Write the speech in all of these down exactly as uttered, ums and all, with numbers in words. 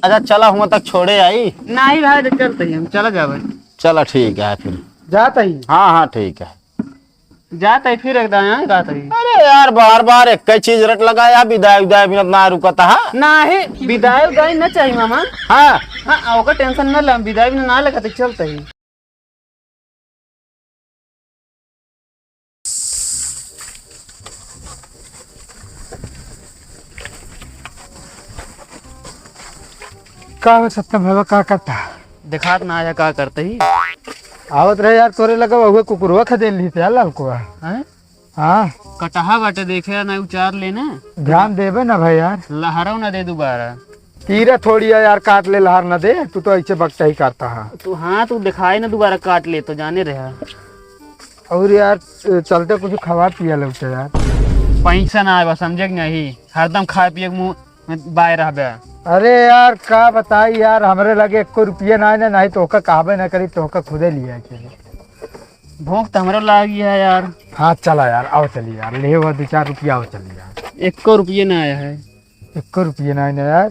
अच्छा, चला, हुआं तक छोड़े आई। नाही भाई, तो चलत ही हम, चला जावे। चला, ठीक है फिर। जात ही। हाँ, हाँ, ठीक है। जात ही, फिर एक दाएं जात ही। अरे यार, बार बार एक ही चीज रट लगाया, बिदाई उदाई बिना ना रुकत हा। नाही, बिदाई उदाई ना चाहिए मामा। हाँ। हाँ, ओकर tension ना ले, बिदाई बिना ना लगत, चलत ही। का हो सत्यम भैया, का करता? देखात ना आया, का करते ही? आवत रहे यार, तोरे लगे उहे कुकुरवा खदेड़ ली थे यार, ललकुआ। हैं? हाँ। कटहा बाटे, देखे ना उचार लेना। ध्यान देबे ना भाई यार। लहरो ना दे दोबारा। कीरा थोड़ी है यार, काट ले लहर ना दे, तू तो ऐसे बकता ही करता है। तू, हाँ, तू दिखाए ना दोबारा काट ले तो जाने रहा। और यार, चलते कुछ खवा पिया लगता यार। पैसा ना आवा, समझे कि नहीं? हरदम खाए पिए के मुँह में बाय रहबे। अरे यार, का बताई यार, हमरे लगे एको रुपया ना है ना, नहीं तो ओका कहबे ना करी, तो ओका खुदे लिया के। भूख तो हमरो लागी है यार। हाँ, चला यार, आओ चली यार, ले हुआ दो चार रुपया, आओ चली यार। एको रुपये ना आया है। एको रुपये ना आया यार।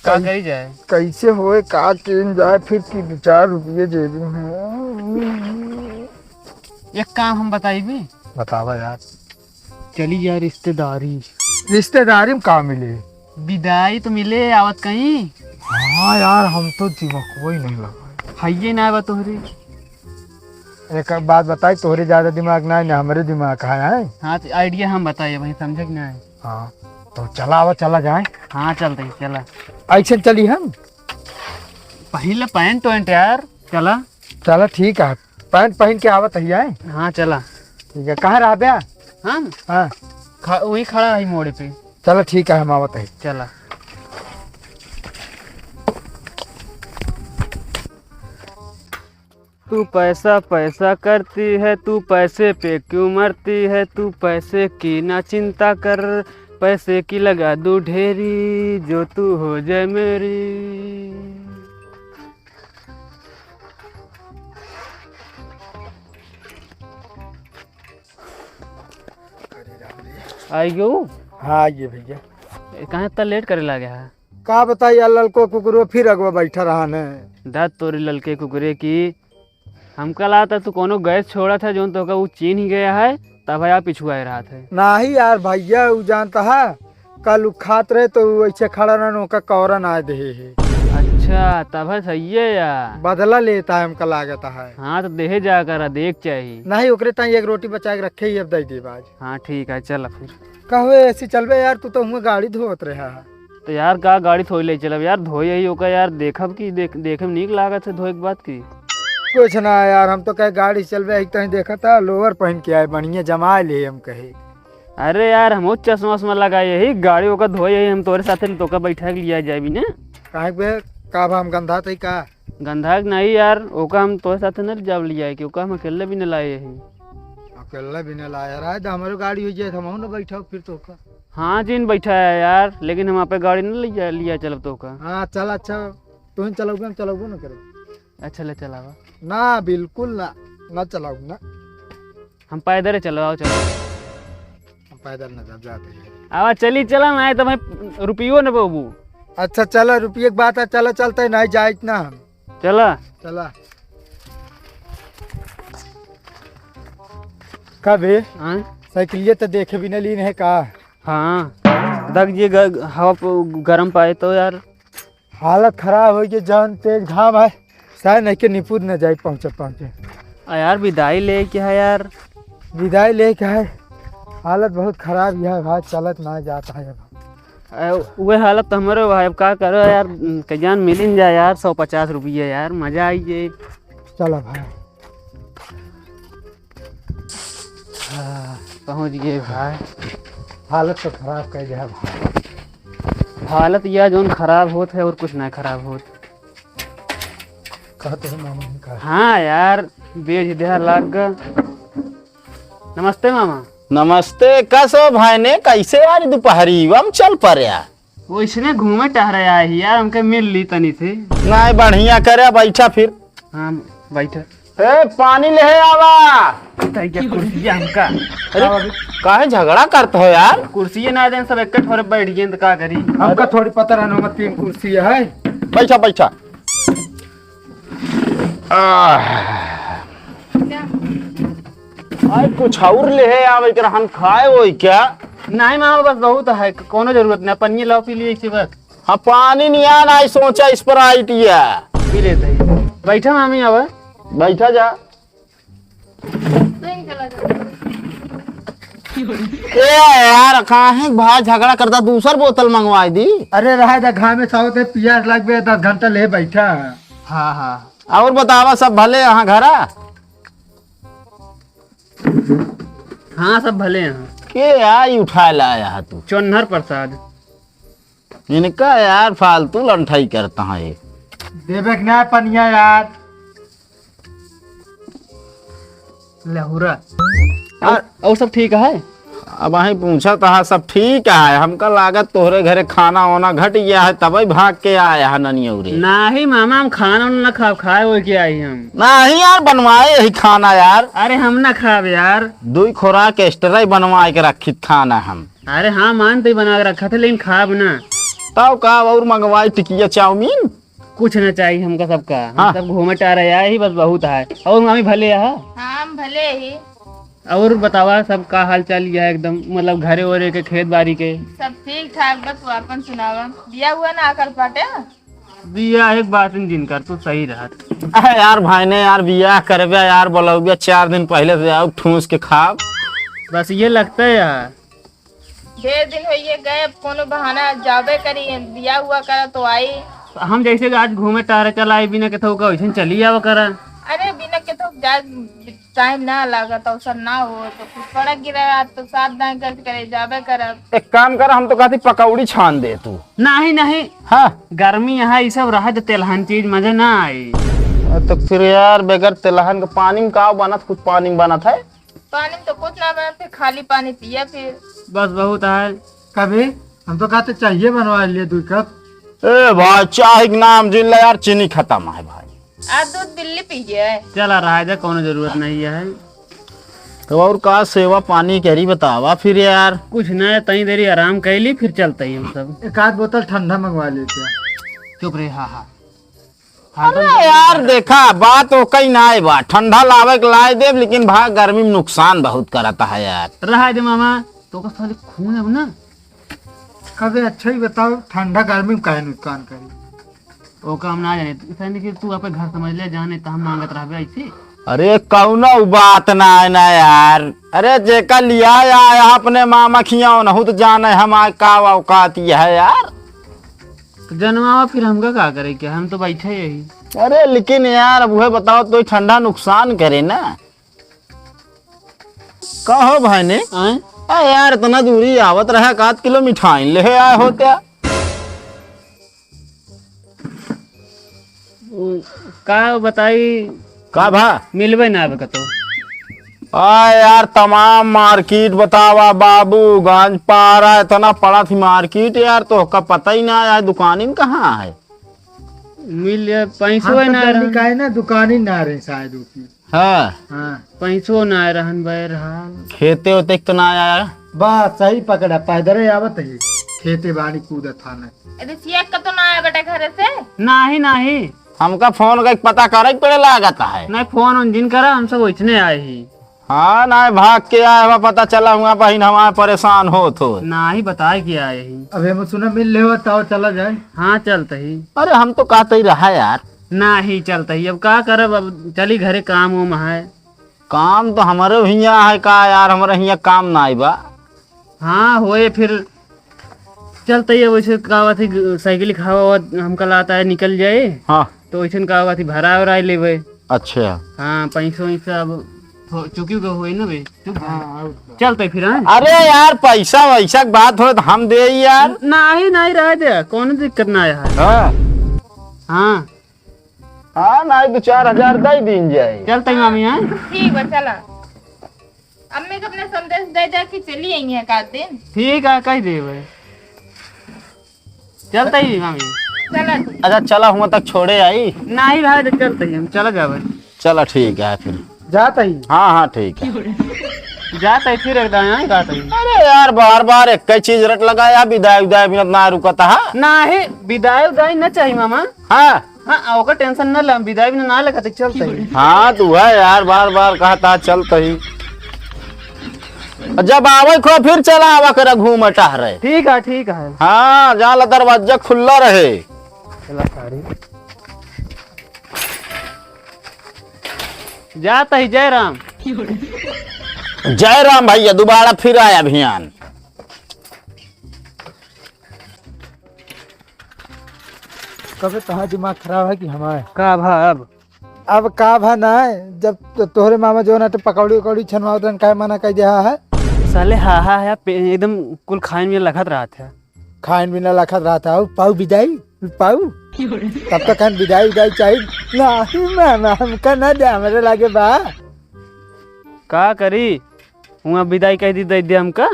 का कै-, करी जाए? कैसे होए, का कीन जाए फिर कि दो चार रुपये जेबी में। एक काम हम बताई भी। बतावा यार। चली यार रिश्तेदारी। रिश्तेदारी में का मिले? बिदाई तो मिले आवत कहीं। हाँ यार, हम तो दिमाग कोई नहीं लगा। हइये ना बा तोहरे। एक बात बताई, तोहरे ज्यादा दिमाग ना है ना, हमरे दिमाग है, हैं? हाँ, तो idea हम बताइए भाई, समझे कि ना है? हाँ, तो चला आवा, चला जाए। हाँ, चलते हैं, चला। ऐसे चली हम? पहले पैंट वैंट यार, चला। चला, ठीक है, पैंट पहन के आवत ही, हैं? हाँ, चला। ठीक है, कहाँ रहबे? हम? हाँ। खा-, वहीं खड़ा है मोड़े पे। चला, ठीक है, हम आवत ही। चला। तू पैसा पैसा करती है, तू पैसे पे क्यों मरती है, तू पैसे की ना चिंता कर, पैसे की लगा दूँ ढेरी, जो तू हो जाए मेरी। आई गयो? हाँ, आइए भैया। ए, काहे इतना लेट करे लागे है? का बताई यार, ललको कुकुरो फिर अगवा बैठा रहा ने। दाद तोरी ललके कुकुरे की, हमका लागत है तू कोनो गैस छोड़त है, जौन तोहका ऊ चीन्ह गया है, तब है आप पिछुआए रहत है। नाही यार भैया, ऊ जानता है, कल ऊ खात रहे तो ऊ ऐसे खड़ा रहन, ओका कौरा ना देहे है। अच्छा, तब है सही है यार। बदला लेता है, हमका लागत है। हाँ, तो देहे जा करा, देख चाही। नहीं, ओकरे ताई एक रोटी बचा के रखे ही, अब दे देब आज। हाँ, ठीक है, चल फिर। कहो, ऐसे चलबे यार, तू तो हुआं गाड़ी धोत रहा है। तो यार, का गाड़ी थोड़ी ले चलब यार, धोए ही ओका यार, देखब कि देख, देखे में नीक लागत है धोए के बाद की। कुछ ना यार, हम तो कहे गाड़ी चलबे, एक तनी देखा था, लोअर पहन के आए, बढ़िया जमा ले हम कहे। अरे यार, हम चश्मा उश्मा लगाए यही, गाड़ी ओका धोए यही, हम तोरे साथे तोका बैठा के लिया जाबी ने। काहे बे, का बा, हम गंधा तई का? गंधा के नहीं यार, ओका हम तोरे साथे न जाब लिया के, ओका हम अकेले भी न लाए यही। अकेले भी न लाए यार, आज हमारे गाड़ी हो जाए, हम न बैठा फिर तोका। हाँ, जिन बैठा है यार, लेकिन हम आपे गाड़ी न लिया, लिया चलब तोका। हाँ, चल, अच्छा, तू ही चलाओगे, हम चलाओगे ना करे। अच्छा, ले चलावा। ना, बिल्कुल ना, ना चलाओगे ना। हम पैदल चलो, आओ चलो। हम पैदल ना जब जाते हैं। आवा चली चला ना, तो मैं रुपयो न बोबू। अच्छा चला, रुपये की बात है, चला चलते हैं, नहीं जाए इतना हम। चला। चला। कबे? हाँ? साइकिलिया तो देखे भी न लीन है का? हाँ। दग जी ग-, हवा प-, गरम पाए तो यार। हालत खराब होइ गई, जौन तेज घाम है, शायद नहीं के निपुद न जाए पहुँचे पहुँचे। आ यार, विदाई ले के है यार। विदाई ले के है, हालत बहुत खराब है भाई, चलत ना जाता है अब। आ, उहे हालत तो हमरो भाई, अब का करो यार, कजान मिलिन जाए यार, सौ पचास रुपये यार, मजा आई जाए। चलो भाई। हाँ, पहुँच गए भाई। हालत तो खराब कर दिया भाई। हालत या जौन खराब होत है और कुछ ना खराब होत। कहते हैं मामा ने कहा। हाँ यार, बेच दिया लाग गा। नमस्ते मामा। नमस्ते, कसो भाई ने, कैसे यार दोपहरी वम चल पड़या? वो इसने घूमे टहरे आए ही यार, हमके मिल ली तनी से। नहीं, बढ़िया करे, बैठा फिर। हाँ, बैठा। ए, पानी लेहे आवा। तई क्या कुर्सिया हमका? अरे, काहे झगड़ा करत हो यार? कुर्सिया ना देन, सब एक ठोरे बैठ गए तो का करी? हमका थोड़ी पता रहना होगा तीन कुर्सी है। बैठा, बैठा। आह। आज कुछ और लेहे आवे के रहन, खाए होई क्या? नहीं मामा, बस बहुत है, कोनो जरूरत नहीं, पनिया लाओ पी लिए इसी बस। हाँ, पानी नहीं आना, आई सोचा Sprite या। पी लेते हैं। बैठा मामी, अब बैठा जा। ए यार, काहे भाई झगड़ा करता, दूसर बोतल मंगवाई दी। अरे रहा जा, घामे सावत है, पियास लगबे, दस घंटा ले बैठा। हाँ, हाँ। और बतावा, सब भले यहाँ घरा? हाँ, सब भले हैं। के आई उठाए लाया है तू? चोन्हर प्रसाद। इनका यार फालतू लंठाई करता है ये। देवे के ना पनिया यार। लहुरा। और, और सब ठीक है? अब अहीं पूछत हा, सब ठीक है। हमका लागत तोहरे घरे खाना वाना घट गया है, तबई भाग के आया है ननियौरे। नाही मामा, हम खाना वाना ना खाब, खाए होए के आई हम। नाही यार, बनवाए यही खाना यार। अरे हम ना खाब यार। दुई खोराक extra ही बनवाए के रखित खाना हम। अरे हाँ, मान तो ही बना के रखा था, लेकिन खाब ना। तब का और मंगवाई टिकिया चाउमीन? कुछ ना चाहिए हमका सबका। हम हाँ। सब घूमे टहरे आए ही, बस बहुत है। और मामी भले है? हाँ, हम भले ही। और बतावा, सब का हाल चाल यह एकदम, मतलब घरे ओरे के, खेत बाड़ी के? सब ठीक ठाक, बस वो अपन सुनावा। बिया हुआ ना आकर पाटे? बिया एक बात जिन कर, तू सही रहत। अरे यार भाई ने यार बिया करबे यार, बोलौबे चार दिन पहले से आओ ठूस के खाब। बस ये लगता है यार। ढेर दिन होइए गए, अब कोनो बहाना जाबे करी, बिया हुआ करा तो आई। हम जैसे कि आज घूमे टहरे चला आई, बिना केथो का वैसे चली आवा करा। अरे बिना केथो जाए टाइम ना लागत, अवसर ना हो तो कुछ पड़क गिरा रात तो साथ दाएं कर करे जाबे करब। एक काम कर, हम तो कहती पकौड़ी छान दे तू। नहीं, नहीं। हाँ। गर्मी यहाँ ये सब रहे तो तेलहन चीज मजा ना आई। तो फिर यार बगैर तेलहन के पानी में का बनत, कुछ पानी में बनत है? पानी में तो कुछ ना बनत, फिर खाली पानी पिया फिर। बस बहुत है। कभी हम तो कहते चाहिए बनवा लिए दो कप। ए भाई, चाय के नाम जिन ले यार, चीनी खत्म है भाई। आ दूध बिल्ली पी गए। चला रहा है, कोनो जरूरत नहीं है। तो और का सेवा पानी करी बतावा फिर यार। कुछ ना, तई देरी आराम कैली, फिर चलते ही हम सब। एक आध बोतल ठंडा मंगवा लेते हैं। चुप रहे, हाँ, हाँ। हाँ, अरे यार, देखा, बात ओकई नाय बा, ठंडा लावे के लाए देब, लेकिन भा गर्मी में नुकसान बहुत करत है यार। रहा दे मामा, तो का साले खून है ना। कबे अच्छा ही बताओ, ठंडा गर्मी में काहे नुकसान करी? ओका हम ना जाने, ऐसा नहीं कि तू अपने घर समझ ले, जाने तो हम मांगत रहबे ऐसे। अरे कौनो बात ना है ना यार। अरे जेका लिया आया अपने मामा खिया, ओनहु तो जाने हम आए का औकात ये है यार। तो जनवावा फिर हमका का करे के, हम तो बैठे यही। अरे लेकिन यार, अब उहे बताओ, तो ठंडा नुकसान करे ना। का हो भाई ने? आए? आ यार, इतना दूरी आवत रहे, एक आध किलो मिठाई लेहे आए होते। उ, का बताई? का भा? मिलबे ना आवे कतो। आ यार, तमाम मार्केट बतावा, बाबूगंज, पारा, इतना पड़ा थी मार्केट यार, तो का पता ही ना आया दुकानी में कहाँ है। मिल जाए, पैसो हम है तो ना गली रहन। का है ना, दुकानी ना रहे शायद ओकी। हाँ। हाँ। पैसो ना रहन बहरहाल। खेते ओते के तो ना आया। बस सही पकड़ा, पैदल ही आवत है। खेते बाड़ी कूदत थाने। अरे सिया का तो ना आया बेटा घरे से? नाही, नाही। हमका फोन का पता करे के पड़े लागत है। नहीं, फोन उन जिन करा, हम सब वैसने आए ही। हाँ, ना भाग के आए बा, पता चला हुआ बहिन हमारे परेशान होत हो। नाही बताए के आए ही। अब हम सुना मिल ले हो, ताओ चला जाए। हाँ, चलते ही। अरे हम तो कहते ही रहा यार। नाही चलते ही, अब का करब, अब चली घरे, काम उम है। काम तो हमारे हियाँ है का यार, हमारे हियाँ काम ना आई बा। हाँ, होए फिर चलते ही, वैसे का बात है, साइकिल खावा हुआ हमका लाता है, निकल जाए। हाँ। तो वैसे का बात है, भरा और आए लेवे। अच्छा। हाँ, पैसा वैसा अब थो-, चुकी का होए ना बे, चुप। हाँ, और का। चलते फिर, हाँ? अरे यार, पैसा वैसा के बात हो तो हम दे ही यार। नहीं, नहीं, रह दे, कौन दिक्कत ना आया है। हाँ। हाँ। हाँ, नहीं, दो चार हजार दे दीन जाए। चलते ही मामी, हाँ? ठीक बा, चला। अम्मी के अपने संदेश दे दे कि चली आई है एक आध दिन। ठीक है, कह देबे। चलते ही मामी। चला तू। अच्छा, चला हुआ तक छोड़े आई। नहीं भाई, तो चलते ही हम, चला जावे। चला ठीक है फिर। जात ही। हाँ, हाँ, ठीक है। जात ही फिर एक दाएं आए, जात ही। अरे यार, बार बार एक ही चीज रट लगाया, बिदाई उदाई बिना ना रुकता है। नाही, बिदाई उदाई न चाहिए मामा। हाँ। हाँ, ओकर tension न ला, बिदाई बिना ना लगा तक चलत ही। हाँ, तू है यार, बार बार कहता चलत ही। जब आवे खो फिर चला आवा कर घूम टहरे। ठीक है, ठीक है। हाँ, जान ला दरवाजा खुला रहे। चला सारी। जात ही जय राम। जय राम भैया, दोबारा फिर आया अभियान। कबे तहार दिमाग खराब है कि हमार? का भा अब? अब का भा ना है, जब तो तोहरे मामा जो ना तो पकौड़ी उकौड़ी छनवावत रहन, काहे मना कर दिया है? साले हा हा है, पे-, एकदम कुल खाइन में लखत रहत है। खाइन बिना लखत रहत है, पाऊ बिदाई, पाऊ। तब तो कहन बिदाई उदाई चाहिए। नहीं मामा, हमका ना दे, हमरे लागे बा। का करी? हुआ बिदाई कह दी, दे दे हमका।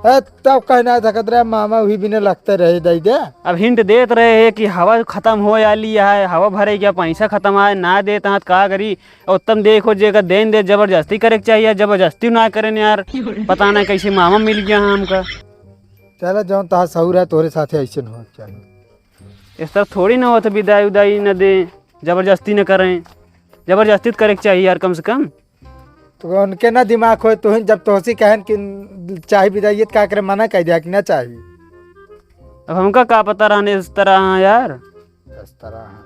ए, तब कहना सकत रहे, मामा वही बिना लगते रहे, दे दे। अब hint देत रहे है कि हवा खतम हो आली है, हवा भरे क्या, पैसा खतम आए, ना देत हाथ का करी। उत्तम देखो, जेकर देन दे, जबरदस्ती करे के चाहिए, जबरदस्ती ना करें यार। पता ना कैसे मामा मिल गया है हमका। चला, जौन तहार सहूर है, तोहरे साथे ऐसे न हो चाहिए। इस तरह थोड़ी ना होत, बिदाई उदाई न दे, जबरदस्ती न करें, जबरदस्ती तो करे के चाहिए यार, कम से कम। तो उनके ना दिमाग होए, तो जब तोहसी कहन कि चाहे बिदाई, तो का करे, मना कर दिया कि ना चाहिए। अब हमका का पता रहने इस तरह, हाँ यार। इस तरह, हाँ।